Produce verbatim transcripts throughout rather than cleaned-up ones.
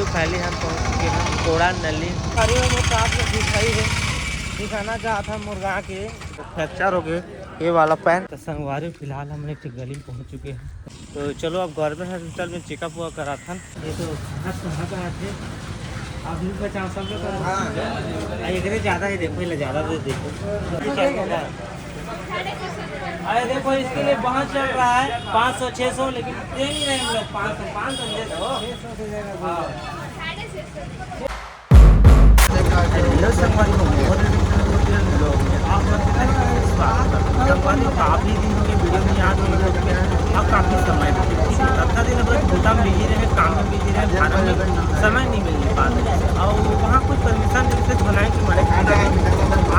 तो finally हम पहुंच चुके हैं कोड़ा नली। अरे वो साथ में दिखाई है, दिखाना चाहत हन मोर गा के। फ्रैक्चर हो गए ये वाला पैर। तो संगवारी, फिलहाल हमन एक ठो गली में पहुंच चुके हैं। तो चलो, अब गवर्नमेंट हॉस्पिटल में चेकअप हुआ कराथन। ये तो हाथ तो हाथ हाथ है। आप भी बचाओ, सब लोग करो। हाँ। आ, एकरे ज्यादा है, देखो, ये ज्यादा दे देखो। अरे देखो, इसके लिए बहुत चल रहा है, पाँच सौ, छः सौ, लेकिन दे नहीं रहे हम लोग। पाँच सौ, पाँच सौ दे दो। हाँ। हेलो संगवारी हो, मोर YouTube channel में आप लोग के स्वागत है। संगवारी हो, काफ़ी दिन हो गए वीडियो नहीं आ रही है, अब काफ़ी समय हो गया। ठीक है, अतना दिन अब काम में बिजी रहे, काम में बिजी रहे, फार्म में समय नहीं मिल पाता। और वहाँ कुछ परमिशन मिलते बनाए के मरे खाना।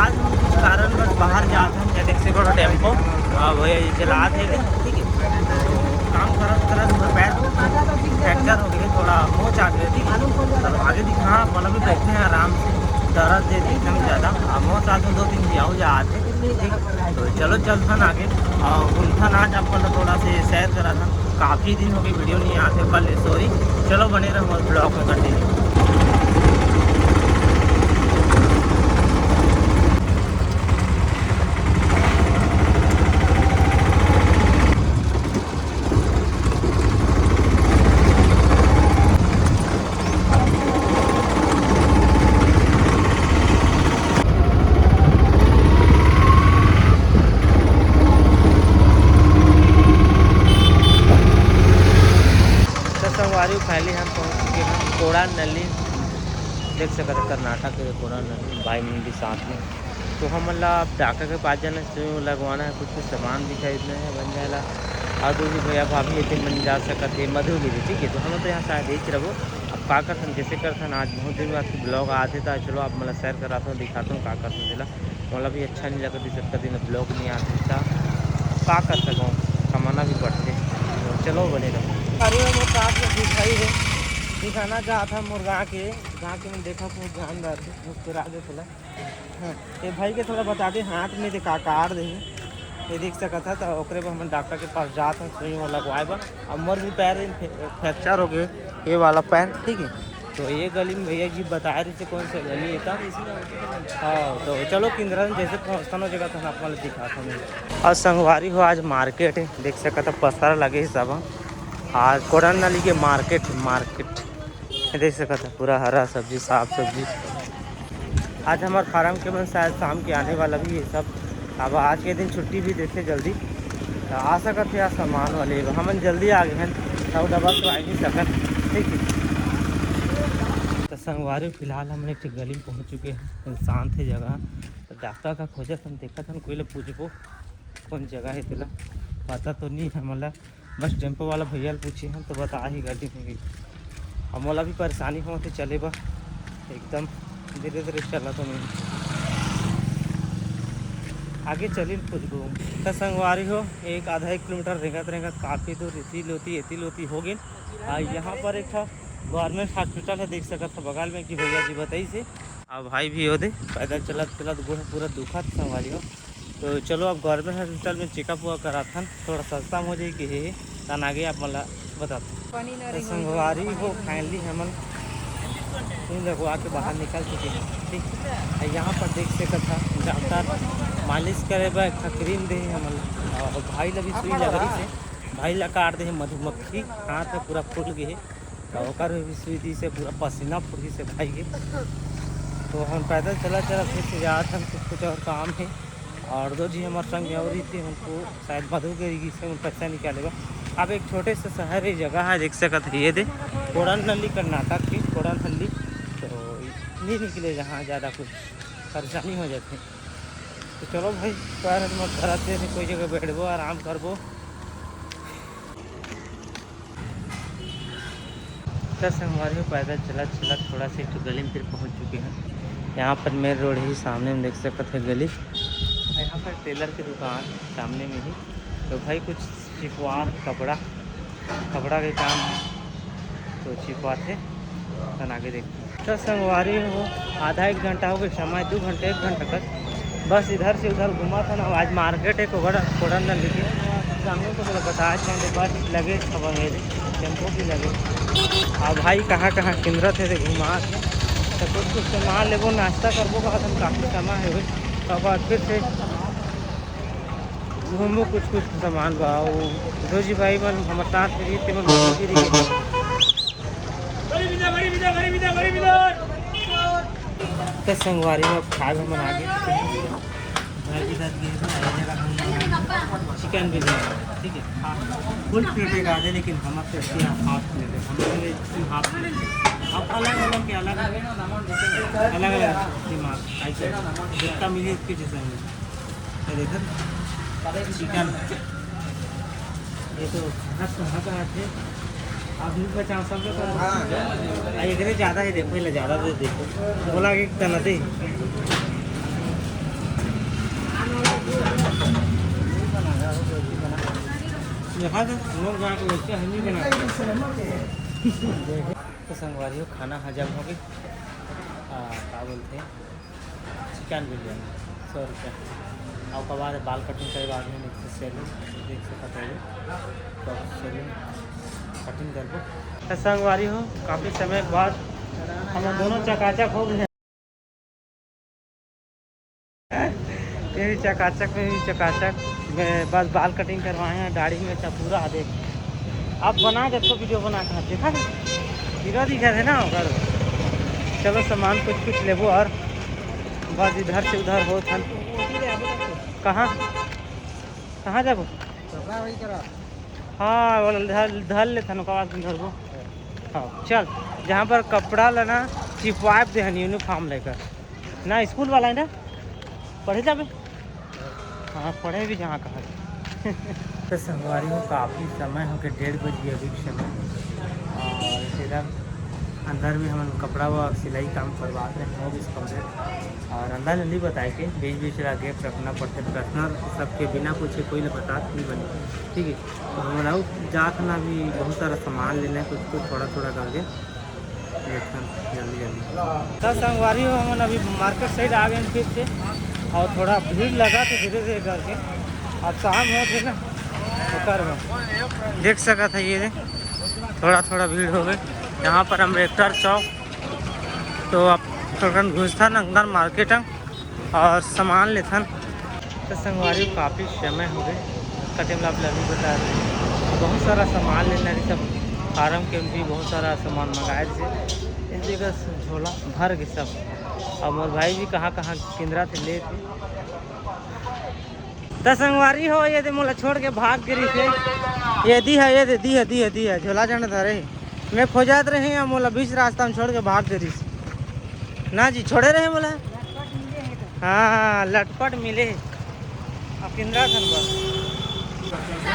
आज हम कुछ कारणवश बाहर जात हन, या देख सको टेम्पो, आ, भैया ये चलात हे, ठीक है। तो काम करत करत हमर पैर फ्रैक्चर हो गए, थोड़ा मोच आ गए, ठीक है। अब आगे दिखा, मतलब भी बैठे हैं आराम से, दर्द दे दे एकदम ज़्यादा। अब मोच आ तो दो तीन भी आओ जा आते, ठीक है। तो चलो चलथन आगे और घूमथन आज, आपको थोड़ा से सैर कराथन। काफ़ी दिन हो गए वीडियो नहीं आते, कल सॉरी। चलो बने रहो ब्लॉग में, कंटिन्यू। तो संगवारी, finally हम पहुंच चुके हैं कोड़ा नली। देख सकत है कर्नाटक के कोड़ा नली, भाई मन भी साथ में। तो हमन ला अब डॉक्टर के पास जाना है, सुई लगवाना है, कुछ कुछ सामान भी खरीदना है बन जाएला। और दूसरी भैया भाभी ये मन जा सकत है मधुगिरी, ठीक है। तो हम तो यहाँ शायद यही रहो। अब का करथन, कैसे करथन, आज बहुत दिन बाद ब्लॉग आते था। चलो आप मन ला सैर कराता हूँ, दिखाता हूँ का करथन तेला। मोला भी अच्छा नहीं लगत, इस सबका दिन ब्लॉग नहीं आते था। अब का कर सकूँ, कमाना भी पड़ते। तो चलो बने रहो। अरे वो साथ में दिखाई है, दिखाना चाहता मोर गा के, गा के मैं देखा तो ध्यान रहते, मुस्कुरा दे थोड़ा। हाँ, ये भाई के थोड़ा बता दे, हाथ में दे का काट दे, ये देख सकत है। तो ओकरे बर हमन डॉक्टर के पास जात हन सुई वो लगवाए बर। अब मोर भी पैर फ्रैक्चर हो गए, ये वाला पैर, ठीक है। तो ये गली में भैया जी बताए रहे थे कौन सा गली है था। हाँ, तो चलो किंदरा जैसे पहुँचता ना जगह तो हम आप वाले दिखाता हूँ। और संगवारी हो, आज मार्केट है, देख सकत है पसरा लगे है सब। आज कोड़ा नली के मार्केट, मार्केट ये देख सकत है पूरा हरा सब्जी, साफ सब्जी। आज हमार फार्म के मन शायद शाम के आने वाला भी ये सब। अब आज के दिन छुट्टी भी देते जल्दी, तो आ सकत है आज सामान वाले। हमन जल्दी आ गए हैं, सब डबल तो आ ही नहीं सकत। ठीक है, तो संगवारी, फिलहाल हमन एक ठो गली में पहुंच चुके हैं, शांत है जगह। तो डॉक्टर का खोजत हम देखत हन, कोई ले पूछबो कौन जगह है तेला, पता तो नहीं है मोला। बस टेम्पो वाला भैया ल पूछे हन तो बता ही गाड़ी में गई। अब मोला भी परेशानी होत हे चले बर, एकदम धीरे धीरे चला तो मैं आगे चली न खुद को। तो संगवारी हो, एक आधा एक किलोमीटर रेंगत रेंगत काफ़ी दूर इति लोती इति लोती हो गए। आ यहाँ पर एक ठा गवर्नमेंट हॉस्पिटल है, देख सकत हो बगल में कि भैया जी बताई से। अब भाई भी ओदे पैदल चलत चलत गोड़ पूरा दुखत संगवारी हो। तो चलो अब गवर्नमेंट हॉस्पिटल में चेकअप हुआ कराथन, थोड़ा सस्ता में हो जाए कि हे, तन आगे आप मन ला बताथन। तो संगवारी हो, finally हमन सुई लगवा के बाहर निकल चुके हैं। ठीक, और यहाँ पर देख सकत हा डॉक्टर मालिश करे बर एक ठा क्रीम दे हे हमन ला। और भाई ला भी सुई लग रही से, भाई ला काट दे हे मधुमक्खी, हाथ में पूरा फूल गए हे। तो ओकर भी सुई दी से पूरा पसीना फूट गई से भाई के। तो हम पैदल चला चला फिर से जात हन, कुछ कुछ और काम है। और दो जी हमारे संग में और ही थे, उनको शायद मधु के रही से उन पैसा निकाले बा। अब एक छोटे से शहर है, जगह है, देख सकत है ये दे कोड़नहल्ली, कर्नाटक के कोड़नहल्ली। तो नहीं निकले जहाँ ज़्यादा कुछ परेशानी हो जाती। तो चलो भाई, पैर हाथ मत धराते हैं, कोई जगह बैठबो, आराम करबो। तो संगवारी हो, पैदल चलत चलत थोड़ा सा एक ठो गली में फिर पहुंच चुके हैं। यहाँ पर मेन रोड ही सामने में देख सकत है गली, और यहाँ पर टेलर की दुकान सामने में ही। तो भाई कुछ चिपवात कपड़ा, कपड़ा के काम है, तो चिपवात है, तन आगे देखते हैं। तो संगवारी हो, आधा एक घंटा हो गया, समय दो घंटा एक घंटा तक बस इधर से उधर घूमा था ना। आज मार्केट है कोड़ा कोड़नहल्ली के, सामने तो मोला बताए थे, बस लगे हवा हे रे, टेम्पो भी लगे। अब भाई कहाँ कहाँ किंदरत हे रे, घुमात हे। तो कुछ कुछ सामान लेबो, नाश्ता करबो, बाद हम काफ़ी समय हे, तो बाद फिर से घूमबो कुछ कुछ सामान बा। वो दो जी भाई मन हमर साथ में रहिस, ते मन घूमत रहिस। तो संगवारी में खाए हमन आगे। भाजी साथ गे हे, ये जगह हम चिकन बिरयानी, ठीक है, फुल प्लेट एक आधे, लेकिन हमारे से हाफ प्लेट है, हमारे हाफ प्लेट है। अब अलग अलग के अलग अलग, अलग अलग दिमाग, ऐसे जितना मिले उसके जैसे हम। ये देखो, चिकन, ये तो हक हक आते। आप भी बचाओ, सब लोग। हाँ। आ, एकरे ज्यादा ही देखो, पहले ज्यादा दे देखो, बोला कि तना दे। यहाँ से लोग जाके बच्चे हम ही बना। तो संगवारी हो, खाना हजम हो गए। आ, का बोलते हैं, चिकन बिरयानी, सौ रुपया। और कबार बाल कटिंग करे बाद में देख से सैलून, देख सकत हो, तो सैलून कटिंग करबो। तो संगवारी हो, काफ़ी समय के बाद हम दोनों चकाचक हो गए। ये भी चकाचक, में भी चकाचक। मैं बस बाल कटिंग करवाए हैं, दाढ़ी में अच्छा पूरा देख। अब बना के तो वीडियो बना के देखा, हीरो दिखा थे ना ओकर। चलो सामान कुछ कुछ लेबो और बस इधर से उधर होत हन। कहाँ, कहाँ जाबो? हाँ, वो धर, धर लेथन, ओकर बाद धरबो। हाँ, चल, जहाँ पर कपड़ा लेना, चिपवाए दे हन यूनिफॉर्म लेकर। ना स्कूल वाला है ना, पढ़े जाबे। हाँ, पढ़े भी जहाँ कहा। तो संगवारी हो, काफ़ी समय हो गए, डेढ़ बज गए अभी के समय। और इधर अंदर में हम कपड़ा व सिलाई काम करवाते हैं, हो गए complete। और अंदर नहीं बताए के बीच बीच ला gap रखना पड़ते, पर्सनल सबके बिना पूछे कोई ला बतात नहीं बने, ठीक है। तो हम लोग जात ना, अभी बहुत सारा सामान लेना है, कुछ कुछ थोड़ा थोड़ा करके। देखथन जल्दी जल्दी। तो संगवारी हो, हमन अभी मार्केट साइड आ गए फिर से, और थोड़ा भीड़ लगा थे धीरे धीरे करके। अब शाम हो गए ना, ओकर बाद देख सकत है, ये थोड़ा थोड़ा भीड़ हो गए। यहाँ पर अम्बेडकर चौक, तो अब थोड़ा घुसथन अंदर मार्केट। और सामान लेथन। तो संगवारी, काफ़ी समय हो गए, कटे में आप अभी बता रहे हैं, बहुत सारा सामान लेना रही, सब फार्म के भी बहुत सारा सामान मंगाए रहे, इस जगह से झोला भर के सब। और मोर भाई भी कहाँ कहाँ किंदरा थे ले थे। तो संगवारी हो, ये दे मोला छोड़ के भाग गे रहिस हे। ये दी है, ये दे, दी है, दी है, दी है, झोला जाने धरे। मैं खोजात रहे हैं, मोला बीच रास्ता में छोड़ के भाग गे रहिस। ना जी, छोड़े रहे मोला। हाँ, लटपट मिले। अब किंदरा थन बस।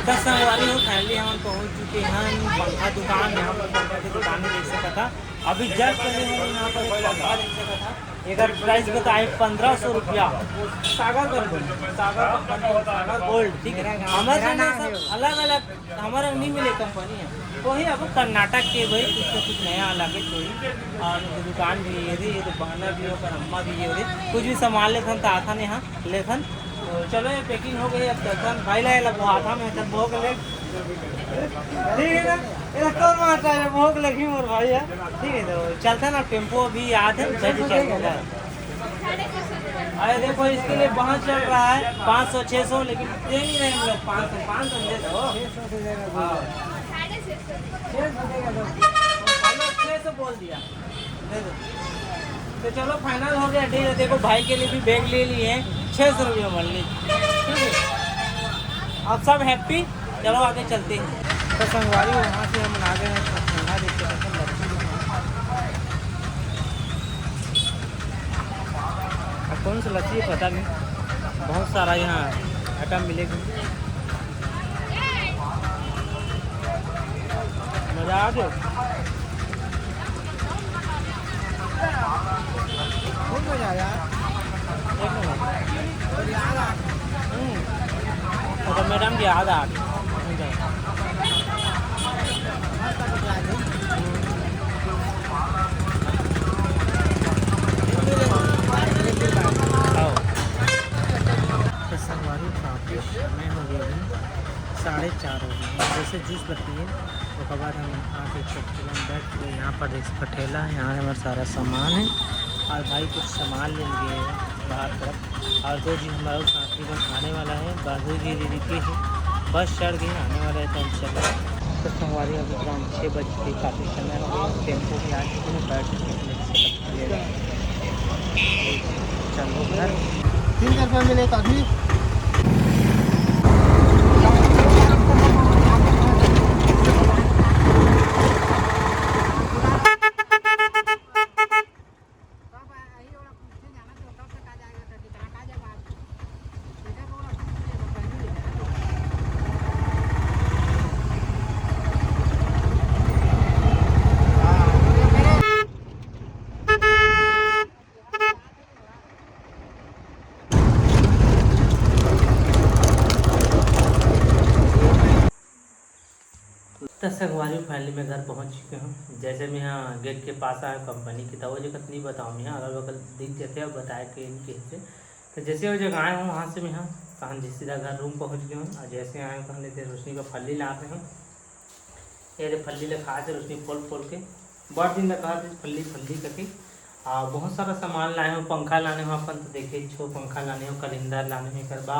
तो संगवारी हो, finally हम पहुंच चुके हैं पंखा दुकान। यहाँ पर पंखा की दुकान में देख सकता था, अभी just पहले हम यहाँ पर एक पंखा देख सकता था। एकर प्राइस बताए पंद्रह सौ रुपया। सागर कंपनी, सागर कंपनी, सागर गोल्ड, ठीक है। हमारे में सब अलग अलग, हमारा नहीं मिले कंपनी है। तो ही अब कर्नाटक के भाई कुछ ना कुछ नया अलग है तो ही। और दुकान भी ये रही, ये तो बहना भी हो, पर अम्मा भी ये रही, कुछ भी सामान लेथन तो आथन यहाँ लेथन। तो चलो, ये packing हो गई, अब चलथन। भाई ला, ला, वो आथा में चल, भोग ले। ठीक है ना? ये तो तोर माता है, भोग लगी मोर भाई है। ठीक है, तो चलथन ना, टेम्पो अभी आथे, चल, चल, चल। अरे देखो, इसके लिए बहुत चल रहा है, पाँच सौ, छः सौ, लेकिन दे नहीं रहे हम लोग, पाँच सौ, पाँच सौ दे दो। हाँ। छः सौ दे दो। हम लोग छः सौ बोल दिया। दे दो। तो चलो, final हो गया, ठीक है। देखो, भाई के लिए भी बैग ले लिए हैं, छः सौ रुपये मान ली, ठीक है। अब सब happy, चलो आगे चलते हैं। तो संगवारी, वहाँ से हम आ गए हैं ठंडा देख के, देखो, लस्सी। अब कौन सा लस्सी है पता नहीं, बहुत सारा यहाँ item मिलेगी। मजा आ गया। खूब मजा आया। एक नंबर। हम्म। तो मैडम की याद आ गई। आओ। तो संगवारी, काफ़ी समय हो गया अभी। साढ़े ओकर बाद हम आके एक ठेला में बैठ गए। यहाँ पर देख सकते ठेला है, यहाँ हमारा सारा सामान है और भाई कुछ सामान लेने गए हैं बाहर तरफ। और दो जी हमारा साथी बस आने वाला है, बाजू जी दीदी के है, बस चढ़ गए, आने वाला है तो हम चल रहे हैं। तो संगवारी, अभी शाम छः बज के काफ़ी समय हो गया, टेम्पो भी आ चुके हैं, बैठ चुके हैं, लेके चल रहे हैं। चलो घर। तीन सौ रुपये मिले तो अभी। तो संगवारी, फाइनली मैं घर पहुंच चुके हूँ। जैसे मैं यहाँ गेट के पास आया कंपनी के, तो वो जगह नहीं बताऊँ मैं, अगल बगल दिख जाते हैं बताए के इनके से। तो जैसे वो जगह आए हूँ वहाँ से मैं यहाँ कहाँ जी सीधा घर रूम पहुँच गए हूँ। और जैसे आए हूँ कहाँ लेते रोशनी का फल्ली ला रहे हूँ, ये रे फल्ली ला खा से रोशनी फोल फोल के बड़ दिन तक कहा थे फल्ली फल्ली करके। आ, बहुत सारा सामान लाए हो, पंखा लाने हो अपन तो देखे छो पंखा लाने हो, कलिंदर लाने हो एकर बा,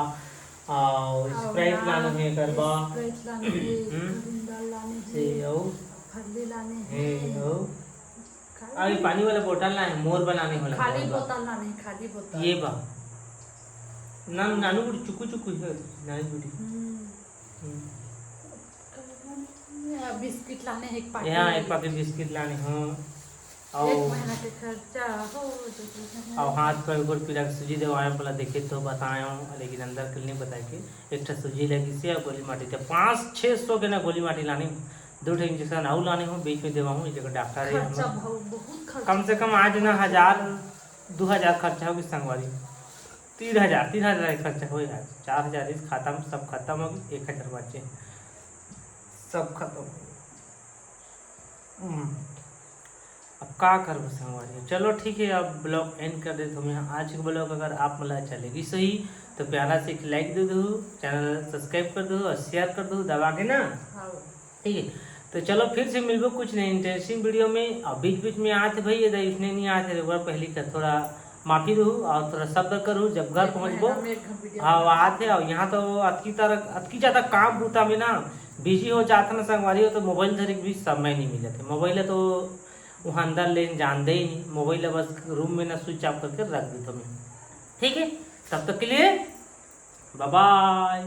और स्प्राइट लाने हो एकर बा। स्प्राइट लाने हो, हम्म। कलिंदर लाने से हो, और फल्ली लाने हे हो। और ये पानी वाला बोतल लाए, मोर बनाने वाला खाली बोतल बा। बोतल लाने, खाली बोतल। ये बा। ना, नानू गुड़ी चुकू चुकू है, नानू गुड़ी। हम्म। हम्म। बिस्किट लाने हैं एक पाकेट। यहाँ एक पाकेट बिस्किट लाने हो। और एक महीना के खर्चा हो, दो सौ। और हाथ पैर गोड़ पीला के सूजी देवाए वाला देखे तो बताए हो, लेकिन अंदर के नहीं बताए के एक ठो सूजी लगी से और गोली माटी थे पाँच छः सौ के ना गोली माटी लाने, दो ठो इंजेक्शन और लाने हो, बीच में देवा हूँ, एक जगह डॉक्टर है हम खर्चा लोग। बहुत, बहुत खर्चा। कम से कम आज ना हजार, दो हजार खर्चा होगी संगवारी, तीन हजार, तीन हजार के खर्चा हो यार, चार हजार इस खाता में सब खत्म हो गई, एक हजार बचे, सब खत्म हो गई। हम्म, अब का करबो संगवारी, चलो ठीक है, अब ब्लॉग एंड कर देते हम यहाँ। आज के ब्लॉग अगर आप मन ला अच्छा लगी सही तो प्यारा से एक लाइक दे दो, चैनल सब्सक्राइब कर दो और शेयर कर दो दबा के ना। हाँ। ठीक है, तो चलो फिर से मिलबो कुछ नए इंटरेस्टिंग वीडियो में। और बीच बीच में आते भाई, ये इसने नहीं आते, एक बार पहले का थोड़ा माफी रहू और थोड़ा सब्र करू, जब घर एक पहुँचबो। महीना में एक घंटा वीडियो हाँ, बनाना। आते और यहाँ तो अतकी तरह, अतकी ज़्यादा काम बूता में ना बिजी हो जाता ना संगवारी हो, तो मोबाइल धरे के भी समय नहीं मिलत है। मोबाइल है तो वहाँ अंदर लेन जानते ही नहीं, मोबाइल है बस रूम में ना स्विच ऑफ करके रख देता मैं। ठीक है, तब तक के लिए बाय बाय।